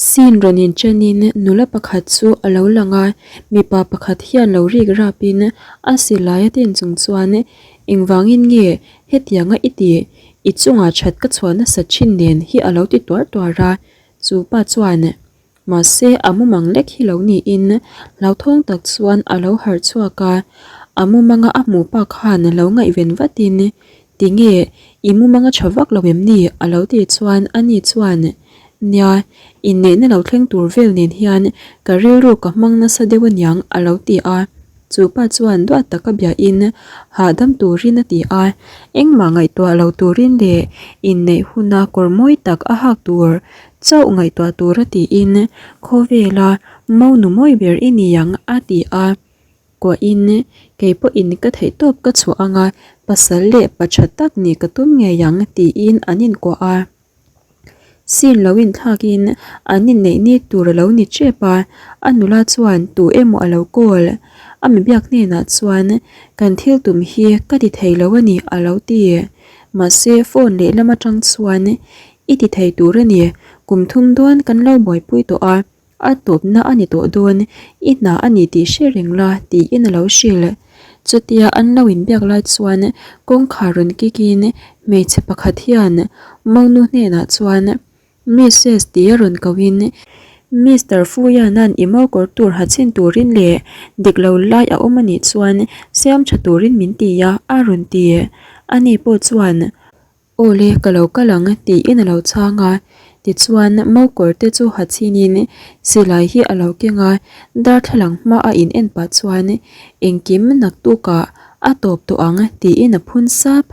Scene rawn inṭanin nula pakhat chu a lo lang a, mipa pakhat hian lo rik rapin a silai a tin chung chuan engvangin nge hetianga i tih, i chungah that ka chhuah nasa thin nen hi a lo ti tuar tuar a, chu pa chuan Mahse, a mumang lek hi lo niin hlauthawng tak chuan a lo harh chhuak a, a mumanga a hmuh pa khan lo ngaihven vatin, Tinge, i mumang a tha vak lo em ni? a lo tih chuan ani chuan, Nia, inneihna lo thleng tur vel nen hian ka rilru ka hmang nasa deuh aniang a lo ti a. Chu pa chuan duat taka biahin hahdam turin a ti a, engmah ngaihtuah lo turin leh inneih huna kawr mawi tak a hak tur chauh ngaihtuah tura tiin khawvela monu mawi ber i ni ang a ti a. Kuahin kei pawhin ka theihtawp ka chhuah anga pasal leh pa tha tak nih ka tum ngei ang tiin an inkuah a. Sin lo inthlakin an inneih ni tur a lo ni tep a, a nula chuan tu emaw a lo call. A mi biak hnenah chuan kan thil tum hi ka ti thei lo a ni a lo ti. Mahse phone lehlam atang chuan i ti thei tur a ni, kum thum dawn kan lo buaipui tawh a, A tawpna a ni tawh dawn, i hna a ni tih hre reng la tiin a lo hrilh. Chutia an lo inbiak lai chuan kawngkhar rawn kikin hmeichhe pakhat hian Monu hnenah chuan Missus tia rawn kohin Mister Fuiana'n i mokawr tur ha chhin turin leh dik lo lai a awm a nih chuan siam tha turin min ti a a rawn ti. Ani pawh chuan Aw le, ka lo kal ang, tiin a lo chhang a. Tichuan, mokawr te chu ha chhinin silai hi a lo keng a, darthlalang hma a in en pah chuan, Engkim naktukah a tawp tawh ang, tiin a phun sap.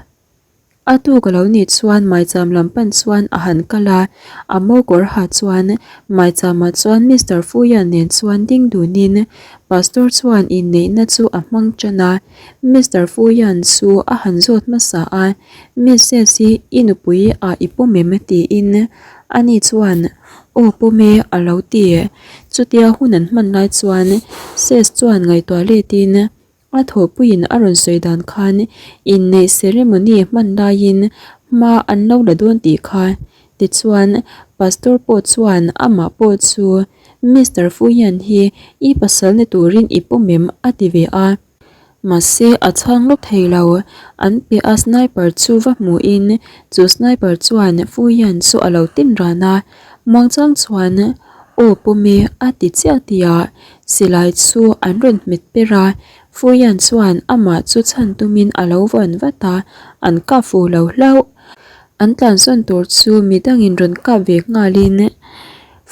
A tuk a lo nih chuan maicham lam pan chuan a han kal a, a mokawr ha chuan maicham ah chuan Mister Fuian nen chuan ding dunin Pastor chuan inneihna chu a hmang tan a. Mister Fuian chu a han zawt hmasa a. Mrs hi i nupui ah i pawm em? tiin ani chuan Aw pawm e a lo ti. Chutia hun an hman lai chuan Ses chuan ngaihtuah letin a thawhpuiin a rawn sawi dan khan inneih ceremony hman laiin hma an lo la dawn tih kha. Tichuan Pastor pawh chuan amah pawh chu Mister Fuian hi i pasal ni turin i pawm em? a ti ve a. Mahse a chhang lawk thei lo, an piah a sniper chu va hmuhin chu sniper chuan Fuian chu a lo tin ran a, muangchang chuan Aw pawm e a ti chiah tih ah silai chu an rawn hmet per a, Fuian chuan amah chu chhan tumin a lo vawn vat a, an kap fu lo hlauh. An tlansawn tur chu midangin rawn kap ve nghalin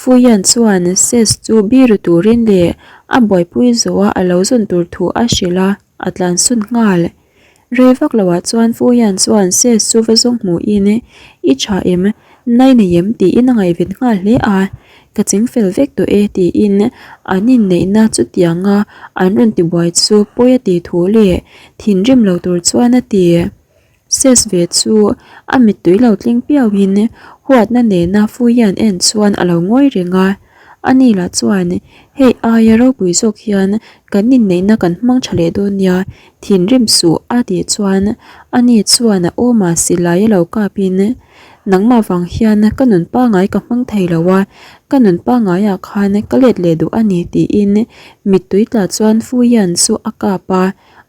Fuian chuan Ses chu biru turin leh a buaipui zawha a lo zawn tur thu a hrilh a, a tlansawn nghal. Rei vak loah chuan Fuian chuan Ses chu va zawng hmuhin, I tha em? Nai nei em? tiin a ngaihven nghal hle a. Ka ching fel vek tawh e tiin an inneihna chutianga an rawn tibuai chu pawi a tih thu leh thinrim lo tur chuan a ti. Ses ve chu a mittui lo tling piauhin huatna nena Fuian en chuan a lo ngawi reng a. Ani lah chuan, Hei aia ropui zawk hian kan inneihna kan hmang tha leh dawn nia, thinrim suh a tih chuan ani chuan a awma silai a lo kapin, Nangmah vang hian ka nun pangai ka hmang thei lo a, ka nun pangaiah khan ka let leh duh a ni tiin mittui tla chuan Fuian chu a kap a,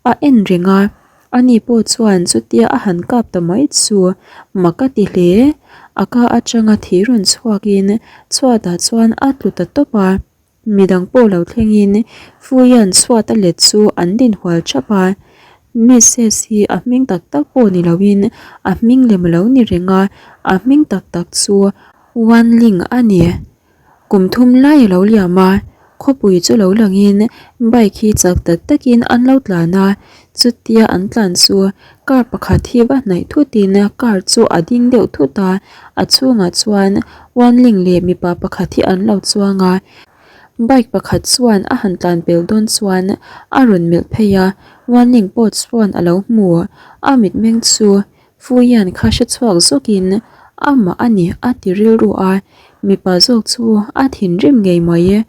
a en reng a. Ani pawh chuan chutia a han kap ta mai chu mak a ti hle. A ka atanga thi rawn chhuakin chhuatah chuan a tlu ta tawp a. Midang pawh lo thlengin Fuian chhuat a let chu an din hual thap a. Mrs hi a hming tak tak pawh ni loin a hming lem a lo ni reng a, a hming tak tak chu Wanling a ni. Kum thum lai a lo liam a, khawpui chu lo langin bike hi chak tak takin an lo tlan a, chutia an tlan chu car pakhat hi va hnaih thutin car chu a ding deuh thut a, a chhungah chuan Wanling leh mipa pakhat hi an lo chuang a, bike pakhat chuan a han tlan pel dawn chuan a rawn melh phei a, Wanling pawh chuan a lo hmu, a mitmeng chu Fuian kha hre chhuak zawkin amah a ni a ti rilru a, mipa zawk chu a thinrim ngei mai.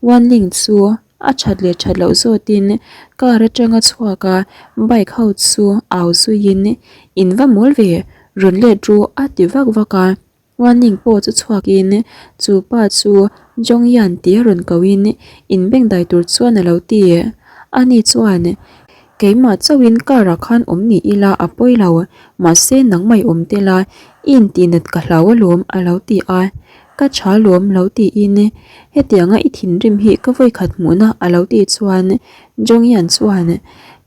Wanling chu a that leh that loh zawtin car atanga chhuak a, bike ho chu au zuiin in va mawl ve, rawn let ru a ti vak vak a. Wanling pawh chu chhuakin chu pa chu Jongyan tia rawn kohin inbengdai tur chuan a lo ti. Ani chuan, Keimah chauhin car ah khan awm ni ila a pawi lo, mahse nangmah i awm tel a, i intihnat ka hlau alawm a lo ti a. Ka tha lawm lo tiin hetianga i thinrim hi ka vawikhat hmuhna a lo tih chuan Jongyan chuan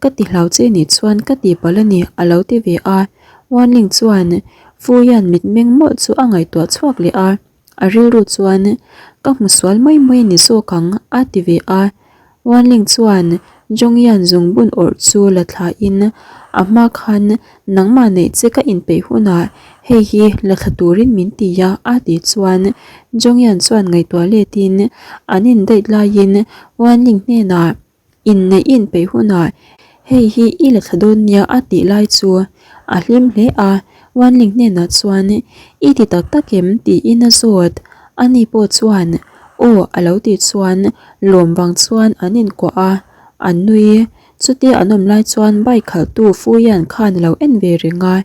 ka ti hlau che nih chuan ka tihpalh a ni a lo ti ve a. Wanling chuan Fuyan mitmeng mawlh chu a ngaihtuah chhuak leh a. A rilru chuan, Ka hmu sual mai mai ni zawk ang, a ti ve a. Wanling chuan Zhongyan zungbun awrh chu la thlain, A hma khan nangmah neih che ka inpeih hunah hei hi la thla turin min ti a, a tih chuan Zhongyan chuan ngaihtuah letin an indaih laiin Wanling hnenah, Inneih i inpeih hunah hei hi i la thla dawn nia a tih lai chu a hlim hle a, Wanling hnenah chuan i ti tak tak em tiin a zawt. Ani pawh chuan aw a lo tih chuan lawm vang chuan an inkuah a, an nui. Chutia an awm lai chuan bike khalhtu Fuian khan a lo en ve reng a.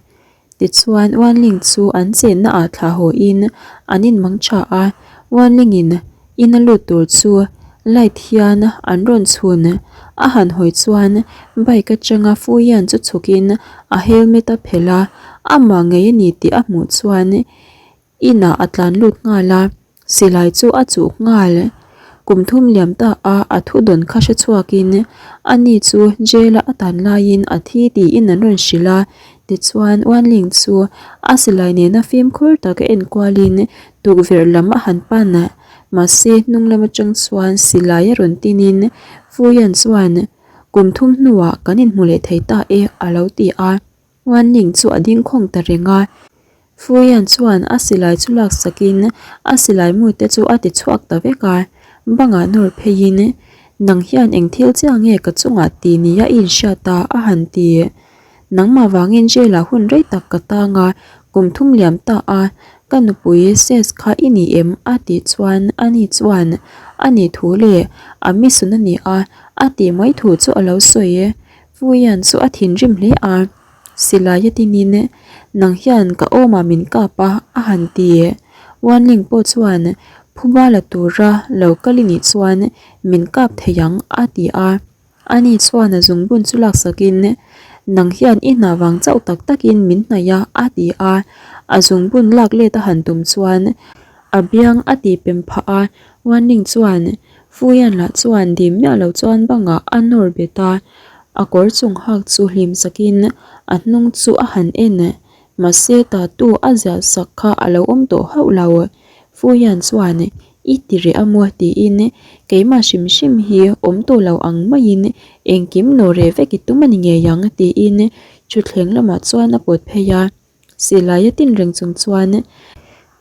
Tichuan Wanling chu an chenna ah thlah haw in an in mang tha a, Wanling in in a lut tur chu light hian an rawn chhun. A han hawi chuan bike atanga Fuian chu chhuk in a helmet a phelh a, amah ngei a ni tih a hmuh chuan Inah a tlan lut nghal a, silai chu a chuh nghal. Kum thum liam ta a a thu dawn kha hre chhuakin ani chu jail a a tan laiin a thi tiin an rawn hrilh a. Tichuan Wanling chu a silai nena fimkhur taka enkualin tukverh lam a han pan a, mahse hnung lam atang chuan silai a rawn tinin Fuyan chuan kum thum hnuah kan inhmu leh thei ta e a lo ti a. Wanling chu a ding khawng ta reng a. Fuyan chuan a silai chu laksakin a silai mute chu a ti chhuak ta vek a, bangah nawr pheiin, Nang hian eng thil chiah nge ka chungah ti nia i inhriat a? a han ti. Nangmah vangin jail ah hun rei tak ka tang a, kum thum liam ta a, ka nupui ses kha i ni em? a tih chuan ani chuan a nih thu leh a misun a ni a, a tih mai thu chu a lo sawi. Fuyan chu a thinrim hle a. Silai a tinin, Nang hian ka awmah min kap a, a han ti. Wanling pawh chuan, Phuba la tura lo kal i nih chuan min kap thei ang, a ti a. Ani chuan a zungbun chu laksakin, Nang hian i hna vang chauh tak takin min hnaih a, a ti a. A zungbun lak let a han tum chuan a biang a ti pem phah a. Wanling chuan, Fuian lah chuan dim miah lo chuan bangah a nawr bet a. A kawr chung hak chu hlim sakin a hnung chu a han en. Mahse tattoo a ziah sak kha a lo awm tawh hauh lo. Fuian chuan i ti reh a maw tiin keimah hrim hrim hi awm tawh lo ang maiin engkim nawh reh vek i tum a ni ngei ang tiin thutthleng lamah chuan a pawt phei a. Silai a tin reng chung chuan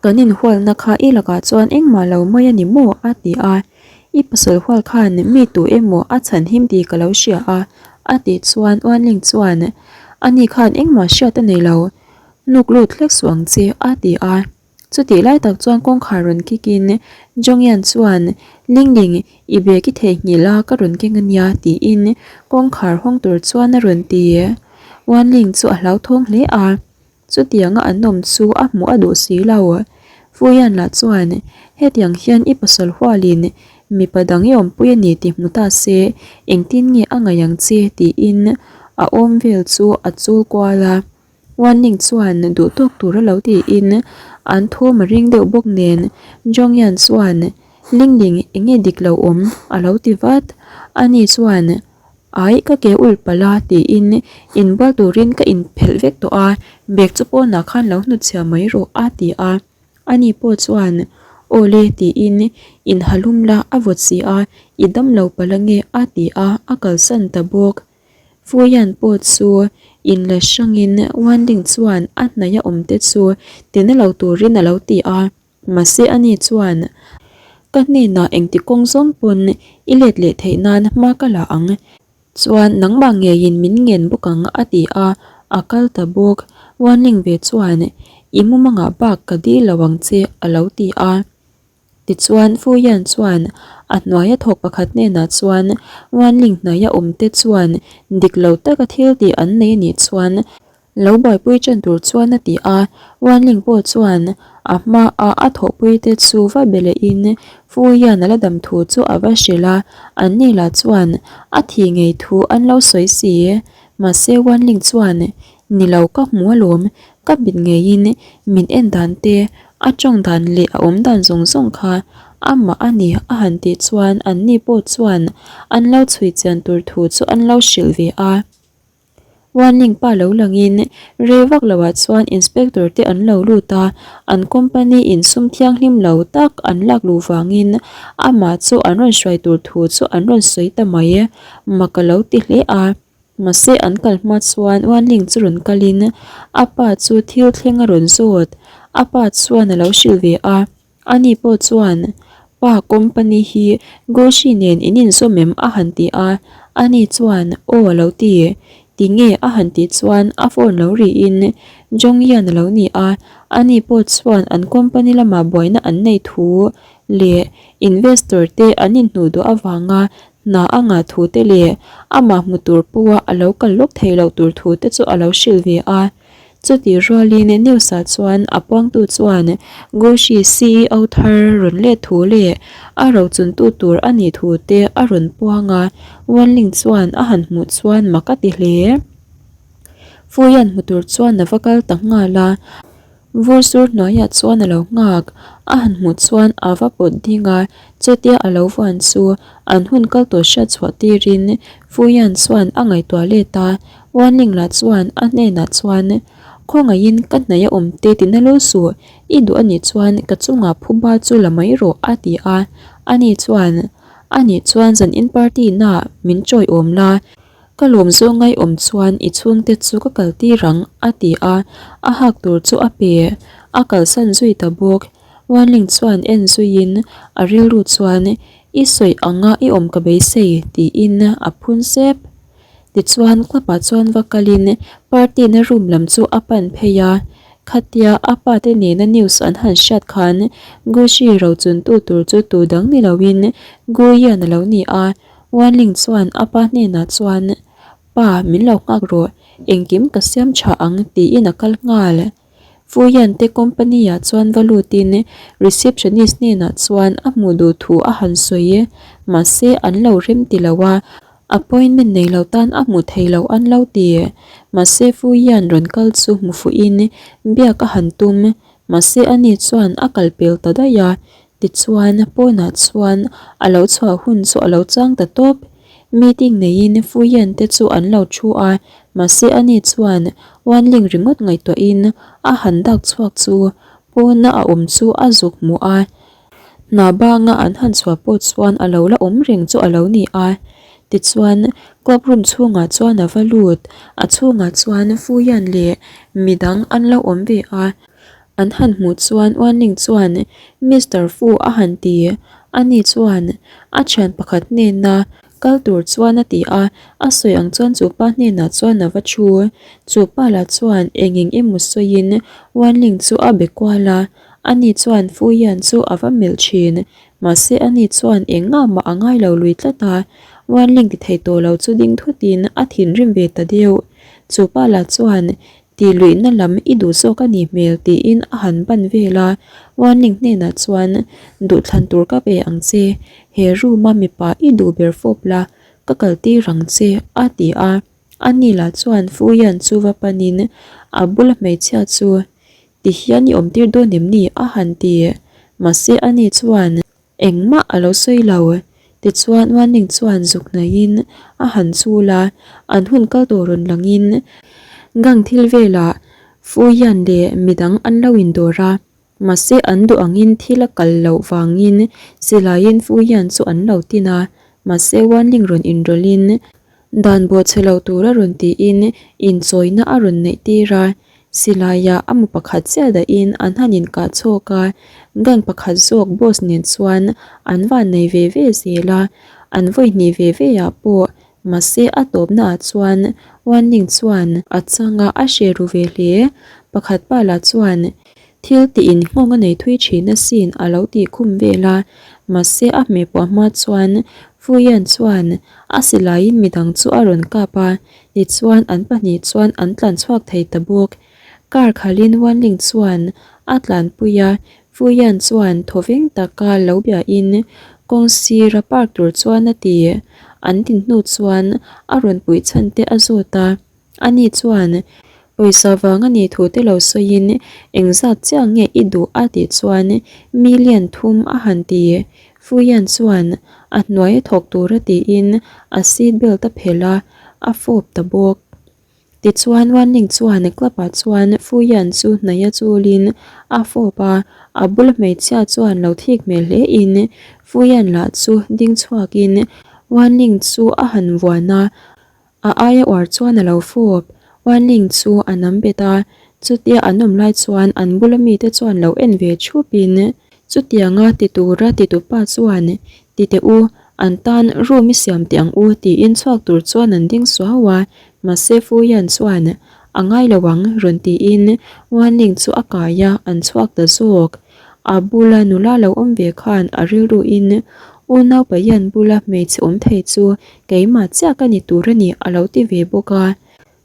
kan inhualna kha i lakah chuan engmah lo mai a ni maw? a ti a. I pasal hual khan mi tu emaw a chhan him tih ka lo hria a, a tih chuan Uanling chuan ani khan engmah hriat a nei lo, hnuk lut hlek suh ang che, a ti a. Chutih lai tak chuan kawngkhar rawn kik in Jongyan chuan Lingling i bag i theihnghilh a ka rawn keng ania tiin kawngkhar hawng tur chuan a rawn ti. Wanling chu a hlauthawng hle a, chutianga an awm chu a hmuh a duh si lo. Fuyan lah chuan hetiang hian i pasal hualin mipa dang i awmpui a ni tih hmu ta se engtin nge a ngaih ang che tiin a awm vel chu a chul kual a. Wanling chuan duh tawk tur a lo tiin an thawm a ring deuh bawk nen Zhongyan chuan Lingling eng nge dik lo awm a lo ti vat. Ani chuan Ai ka ke ulh palh a tiin inbual turin ka inphelh vek tawh a, bag chu pawnah khan lo hnutchhiah mai rawh a ti a. Ani pawh chuan Aw le tiin inhalum la a vawt si a, i dam lo palh ange a ti a, a kalsan ta bawk. Fuyan pawh chu inla hrangin Wanling chuan a hnaih a awmte chu tina lo turin a lo ti a, mahse ani chuan Ka hnenah engti kawng zawng pawn i let leh theih nan hma ka la ang, chuan nangmah ngeiin min ngen bawk ang a ti a, a kal ta bawk. Wanling ve chuan I mumangah bak ka dil lo ang che a lo ti a. Tichuan, Fu Yan chuan a hnuaia thawk pakhat hnenah chuan Wanling hnaia awmte chuan dik lo taka thil tih an nei anih chuan Lo buaipui ṭan tur chuan a ti a, Wanling pawh chuan a hmaa a thawhpui te chu va be lehin Fuian a la dam thu chu a va hrilh a, anni lah chuan a thih ngei thu an lo sawi si. Mahse Wanling chuan, Ni lo ka hmu alawm, ka mit ngeiin min en dan te, a tawng dan leh a awm dan zawng zawng kha amah a ni a han tih chuan anni pawh chuan an lo chhui chian tur thu chu an lo hrilh ve a. Warning pa lo langin rei vak loah chuan inspector te an lo lut a, an company in sum thianghlim lo tak an lak luh vangin amah chu an rawn hruai tur thu chu an rawn sawi ta mai. Mak a lo ti hle a, mahse an kal hma chuan Warning chu rawn kalin a pa chu thil thleng a rawn zawt, a pa chuan a lo hrilh ve a. Ani pawh chuan, Pa, company hi Goshi nen in inzawm em? a han ti a. Ani chuan, Aw a lo ti. Tinge? a han tih chuan a phone lo rihin Jongyan a lo ni a. Ani pawh chuan an company lamah buaina an nei thu leh investor te an inhnuh duh avanga hna a ngah thu te leh amah hmu tur pawha a lo kal lawk thei loh tur thu te chu a lo hrilh ve a. Chutih rualin news-ah chuan a puangtu chuan Gucci CEO thar rawn let thu leh a rochuntu tur a nih thu te a rawn puang a, Wanling chuan a han hmuh chuan mak a ti hle. Fuian hmu tur chuan a va kal ta nghal a, vur sur hnuaiah chuan a lo nghak, a han hmuh chuan a va pawt ding a, chutia a lo vuan chu an hun kal tawh hriat chhuah tirin Fuian chuan a ngaihtuah let a, Wanling lah chuan a hnenah chuan, Khawngaihin ka hnaih a awm te tina lo suh, i duh anih chuan ka chungah phuba chu la mai rawh a ti a. Ani chuan, Anih chuan zan in party na min chawi awm la, ka lawm zawng ngai awm chuan i chhungte chu ka kal tir ang a ti a, a hak tur chu a pe, a kalsan zui ta bawk. Wanling chuan en zuiin a rilru chuan, I sawi anga i awm ka beisei tiin a phun sep. Tichuan club ah chuan va kalin party na room lam chu a pan phei a, khatia a pa te nena news an han hriat khan Gucci rochun tu tur chu tu dang ni loin Guian a lo ni a, Wanling chuan a pa hnenah chuan Pa min lo nghak rawh, engkim ka siam tha ang tiin a kal nghal. Fuyan te company ah chuan va lutin receptionist hnenah chuan a hmuh duh thu a han sawi, mahse an lo rem ti lo a, Appointment nei lo tan a hmu thei lo an lo ti. Mahse Fuyian rawn kal chu hmu fuhin biak a han tum. Mahse ani chuan a kal pel ta daih a. Tichuan pawnah chuan a lo chhuah hun chu a lo chang ta tawp. Meeting neiin Fuyian te chu an lo thu a, mahse ani chuan Wanling ringawt ngaihtuahin a han dak chhuak chu pawna a awm chu a zuk hmu a. Hna banga an han chhuah pawh chuan a lo la awm reng chu a lo ni a. Tichuan, club room chhungah chuan a va lut. A chhungah chuan Fuyan leh midang an lo awm ve a. An han hmuh chuan Wanling chuan Mister Fu a han ti. Ani chuan a thian pakhat hnena kal tur chuan a ti a. A sawi ang chuan chu pa hnenah chuan a va thu. Chu pa lah chuan eng eng emaw sawiin Wanling chu a be kual a. Ani chuan Fuian chu a va melh thin, mahse ani chuan eng ngah mah a ngai lo lui tlat a, Wanling ti thei tawh lo chu ding thutin a thinrim ve ta deuh. Chu pa lah chuan tih luihna lam i duh zawk a nih hmel tiin a han ban vel a, Wanling hnenah chuan duhthlan tur ka ve ang che, he room a mipa i duh ber fawp la, ka kal tir ang che a ti a. Ani lah chuan Fuian chu va panin a bula hmeichhia chu Ti hian i awm tir dawn em ni? a han ti. Mahse ani chuan engmah a lo sawi lo. Tichuan Wanling chuan zuk hnaihin a han chul a, an hun kal tawh rawn langin gang thil velah Fuian leh midang an lo indawr a. Mahse an duh angin thil a kal loh vangin silaiin Fuian chu an lo tin a. Mahse Wanling rawn inrawlhin Dan bawhchhe lo tura rawn tiin inchawina a rawn neih tir a, silaiah a mu pakhat chiah dahin an han inkah chhawk a, gang pakhat zawk boss nen chuan an van nei ve ve zel a, an vawi hnih ve ve ah pawh mahse a tawpna ah chuan Wanling chuan a changa a hre ru ve hle, pakhat pa lah chuan Thil tiin nghawng a nei thui thin asin a lo tih khum vel a, mahse a hmeh puah hma chuan Fuyan chuan a silaiin midang chu a rawn kap a, tichuan an pahnih chuan an tlan chhuak thei ta bawk. Car khalhin Wanling chuan a tlanpui a, Fuyan chuan thawveng taka lo biain kawng sira park tur chuan a ti. An din hnu chuan a rawn puih chhan te a zawt a. Ani chuan, Pawisa vang a nih thu te lo sawiin engzat chiah nge i duh a tih chuan million thum a han ti. Fuyan chuan a hnuai a thawk tura tiin a seat belt a phelh a, a fawp ta bawk. Tichuan Wanling chuan club ah chuan Fuyan chu hnaih a chulin a fawp a, a bula hmeichhia chuan lo thik hmel hle in Fuyan lah chu ding chhuakin Wanling chu a han vuan a, A aia uar chuan a lo fawp. Wanling chu a nam bet a, chutia an awm lai chuan an bula mite chuan lo en ve thupin chutianga ti tura titupa chuan ti teh u, an tan room i siam teh ang u tiin chhuak tur chuan an ding suau a, mahse Fuyan chuan a ngai lo ang rawn tiin Wanling chu a kai a, an chhuak ta zawk. A bula nula lo awm ve khan a rilruin unau Payan bula hmeichhe awm thei chu keimah chiah ka ni tur a ni a lo ti ve bawk a.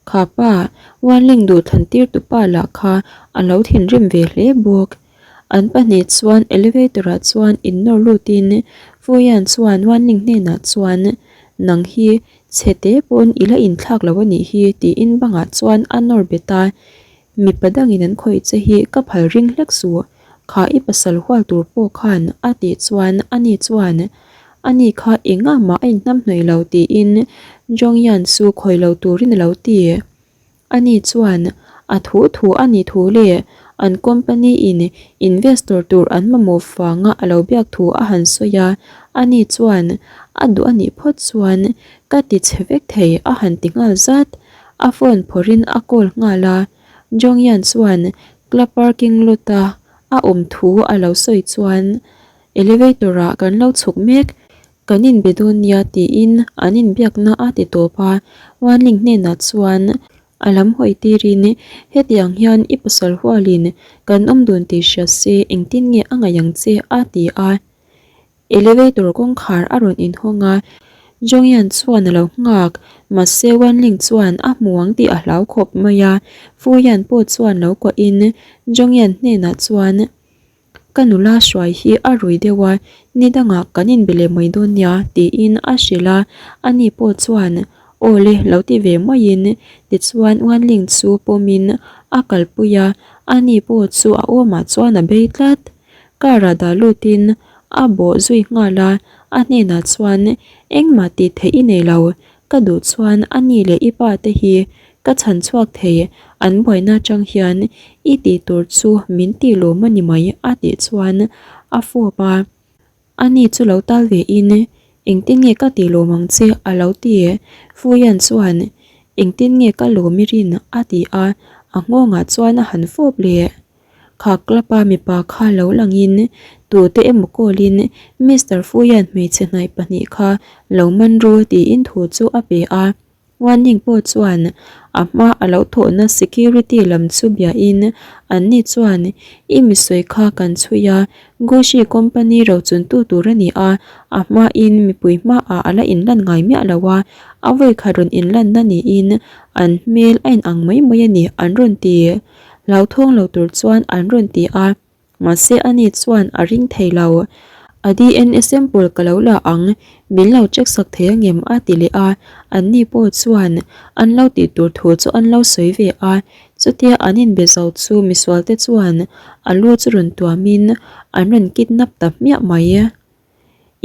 Kha pa, Wanling duhthlan tir tu pa lah kha a lo thinrim ve hle bawk. An pahnih chuan elevator ah chuan innawr lutin Fuyan chuan Wanling hnenah chuan Nang hi chhe te pawn i la inthlak lo a nih hi tiin bangah chuan a nawr bet a. Mipa dangin an khawih che hi ka phal ring hlek suh, kha i pasal hual tur pawh khan a tih chuan ani chuan ani kha engah mah a inhnamhnawih lo tiin Jongyan chu khawih lo turin a lo ti. Ani chuan a thu thu a nih thu leh an company in investor tur an mamawh vanga a lo biak thu a han sawi a, ani chuan a duh a nih phawt chuan ka ti chhe vek thei a han ti nghal zat. A phone phawrhin a call nghal a, Jonghyun chuan club parking lot a a awm thu a lo sawi chuan elevator ah kan lo chhuk mek, kan inbe dawn nia tiin an inbiakna a ti tawp a, Wanling hnenah chuan a lam hawi tirin hetiang hian i pasal hualin kan awm dun tih hria se engtin nge a ngaih ang che a ti a. Elevator kawngkhar a rawn inhawng a, Jonghyun chuan a lo nghak, mahse Wanling chuan a hmu ang tih a hlau khawp mai a, Fuyan pawh chuan lo kuahin Jonghyun hnenah chuan, Ka nula hruai hi a rui deuh a, ni dangah kan inbe leh mai dawn nia tiin a hrilh a, ani pawh chuan Aw le lo ti ve maiin tichuan Wanling chu pawmin a kalpui a, ani pawh chu a awmah chuan a bei tlat. Car ah dah lutin a bawh zui nghal a, a hnenah chuan engmah tih theih i nei lo, ka duh chuan a ni leh i pa te hi ka chhan chhuak thei, an buaina atang hian i tih tur chu min tih lawm a ni mai a tih chuan a fawp a. Ani chu lo tal ve in, Engtin nge ka tih lawm ang che? a lo ti. Fuyan chuan, Engtin nge ka lawm i rin? a ti a, a nghawngah chuan a han fawp leh. Kha club a mipa kha lo langin tute emaw call-in Mister Fuyan hmeichhe hnaih pahnih kha lo man ru tiin thu chu a pe a. Warning pawh chuan a hma a lo thawhna security lam chu biain anni chuan i misawi kha kan chhui a, Gucci company rochuntu tur a ni a, a hmain mipui hmaah a la inlan ngai miah lo a, a vawikhat rawn inlanna niin an hmel a inang mai mai a ni an rawn ti. Hlauthawng lo tur chuan an rawn ti a, mahse ani chuan a ring thei lo. A DNA sample ka lo la ang, min lo check sak thei angem a ti leh a, anni pawh chuan an lo tih tur thu chu an lo sawi ve a, chutia an inbe zo chu misualte chuan a lu chu rawn tuamin an rawn kidnap ta hmiah mai.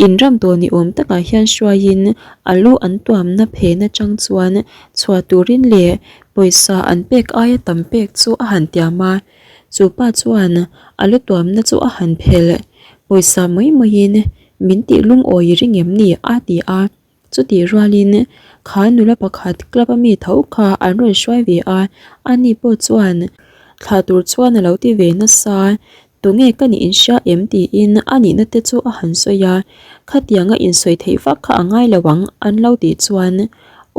Inram tawh ni awm takah hian hruaiin a lu an tuamna phen atang chuan chhuah turin leh pawisa an pek aia tam pek chu a han tiam a. Chu pa chuan a lu tuamna chu a han phelh, Pawisa mai maiin min tih lungawi ring em ni? a ti a. Chutih rualin kha nula pakhat club a mi tho kha an rawn hruai ve a, ani pawh chuan thlah tur chuan a lo ti ve nasa, tunge ka nih inhria em tiin a nihna te chu a han sawi a, khatianga insawi theih vak kha a ngai lo ang an lo tih chuan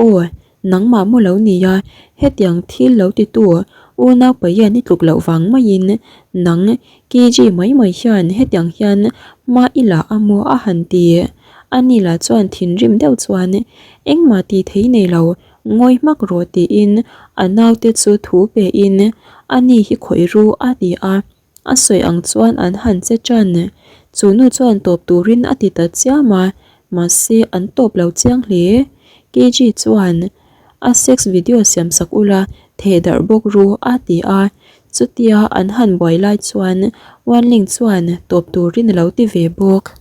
aw Nangmah maw lo nia, hetiang thil lo titu unau Payan i tluk loh vang maiin nang KG mai mai hian hetiang hian hma i la a maw a han ti. Ani lah chuan thinrim deuh chuan, Engmah tih thei nei lo, ngawi hmak rawh tiin a naute chu thu pein, Ani hi khawih ru a ti a. A sawi ang chuan an han che tan. Chu nu chuan tawp turin a ti ta chiam a, mahse an tawp lo chiang hle. KG chuan a sex video siam sak ula theh darh bawk ru a ti a. Chutia an han buai lai chuan Wanling chuan tawp turin a lo ti ve bawk.